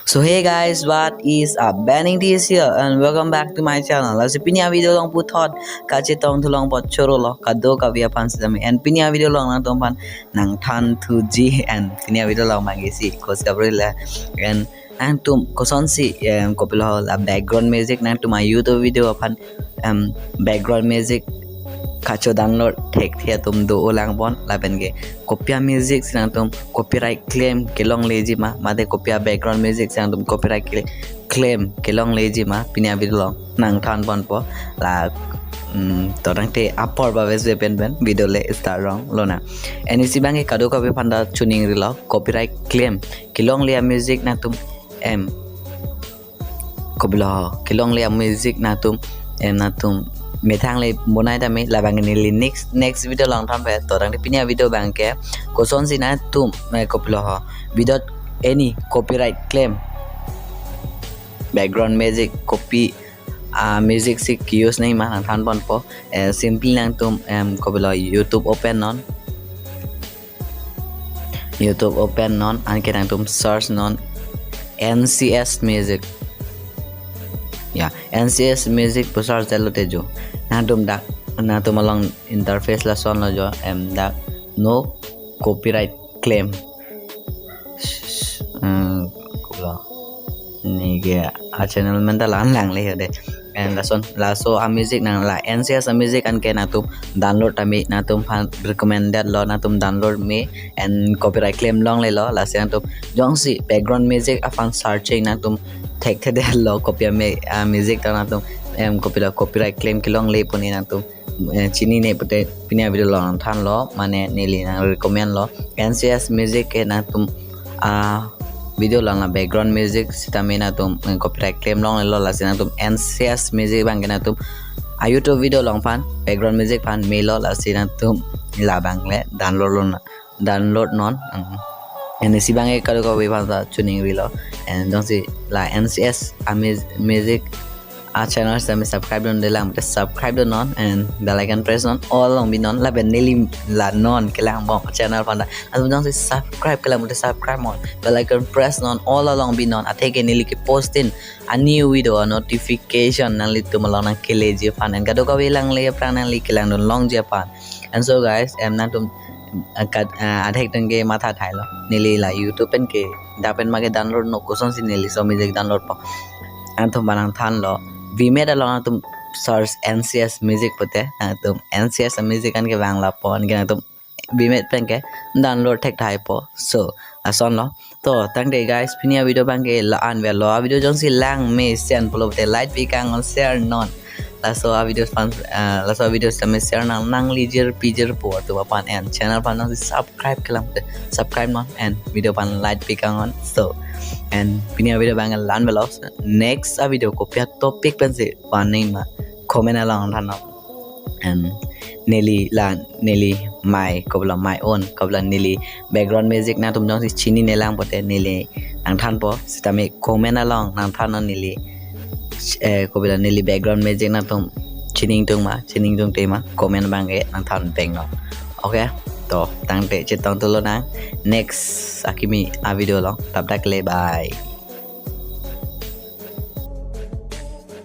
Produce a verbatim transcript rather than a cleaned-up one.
So hey guys, what is up? Banning T is here and welcome back to my channel. Lasi pini a video along puthot kachetong thu long apot choro lo, kadokave aphan sitame. And pini a video along nangtum aphan nangthan thuji, and pini a video along abangke isi kos kaprila. And nangtum kosonsi, em, kopilo la background music nangtum a YouTube video aphan, em, background music kacho download thekthe atum do-o lang bon, lapenke kopi a music si nangtum copyright claim kelongleji ma, mate kopi a background music si nangtum copyright cl-, claim kelongleji ma, pini a video along nangthan ponpo la. Mm, to tangte apor ba ves pen pen video le start rong lona. And isi abangke kadokave aphan ta choningrilo, copyright claim kelongle a music nangtum, em, kopilo, kelongle a music nangtum, em, nangtum methang le bonai tame, labangke neli next, next video along thanpo. To tangte pini a video abangke kosonsi nangtum, eh, kopilo, without any copyright claim background music, kopi a music si ke-use nangji ma nangthan ponpo. Eh, simply nangtum, em, kopilo, YouTube open non. YouTube open non, anke nangtum search non N C S Music. Ya, N C S Music pu search detlo te jo. Nangtum dak, nangtum along interface lasonlo jo, em, dak no copyright claim. Hmm, kopilo. Neke a channel amen ta la-an langle ho de. And lason, laso a music nang la N C S a music anke nangtum download tame, nangtum aphan recommended lo, nangtum download me, and copyright claim longlelo, lasi nangtum jongsi background music aphan searching nangtum thekthe detlo, kopi a me-, a music ta nangtum, em, kopilo, copyright claim kelongle pu ne nangtum, eh, chinine pute pini a video along nangthanlo, mane neli nang recommend lo. N C S Music ke nangtum a video along la background music sitame nangtum, eh, copyright claim longlelo, lasi nangtum N C S Music abangke nangtum a YouTube video along aphan background music aphan melo, lasi nangtum labang le download lona, download non. Mm. And isi abangke kadokave aphan ta choningrilo. And jongsi la N C S a mus-, music a channel sitame subscribe dunde lang pute subscribe dun non, and bell icon press non, all along bi non, lapen neli la non kelang bom channel aphan ta. Latum jongsi subscribe kelang pute subscribe non, bell icon press non, all along bi non, atheke neli ke-post in a new video a notification nanglitum along nangkeleji aphan, and kadokave langle aphrang nangli kelang dun longji aphan. And so guys, em, nangtum, eh, kat, eh, adhek tangke matha thailo. Neli la YouTube pen ke, dak pen ma ke download non, kosonsi neli laso music download po. Nangtum aphan nangthanlo. Vmate along nangtum search N C S Music pute, nangtum N C S Music anke vanglo po, anke nangtum Vmate pen ke download thekthai po. So, lasonlo. To tangte guys, pini a video abangke la-an velo. A video jongsi lang mesen pulo pute like pi kang non, share non. Laso a video aphan, eh, laso a video sitame share nang, nangli jirpi jirpo atum aphan, and channel aphan jongsi subscribe kelang pute subscribe non, and video aphan like pi kang non. So, and pini a video abangke la-an velo. Next a video kopi a topic pensi paning ma, comment along than non. And neli la, neli my, kopilo, my own, kopilo, neli background music nangtum jongsi chinine lang pute neli nangthanpo, sitame comment along nangthan non neli, eh, kopilo, neli background music nangtum chiningtung ma, chiningtungte ma, comment abangke nangthan vek non. Okay, to tangte chetong thu lonang next akimi a video along. Tab dak le, bye.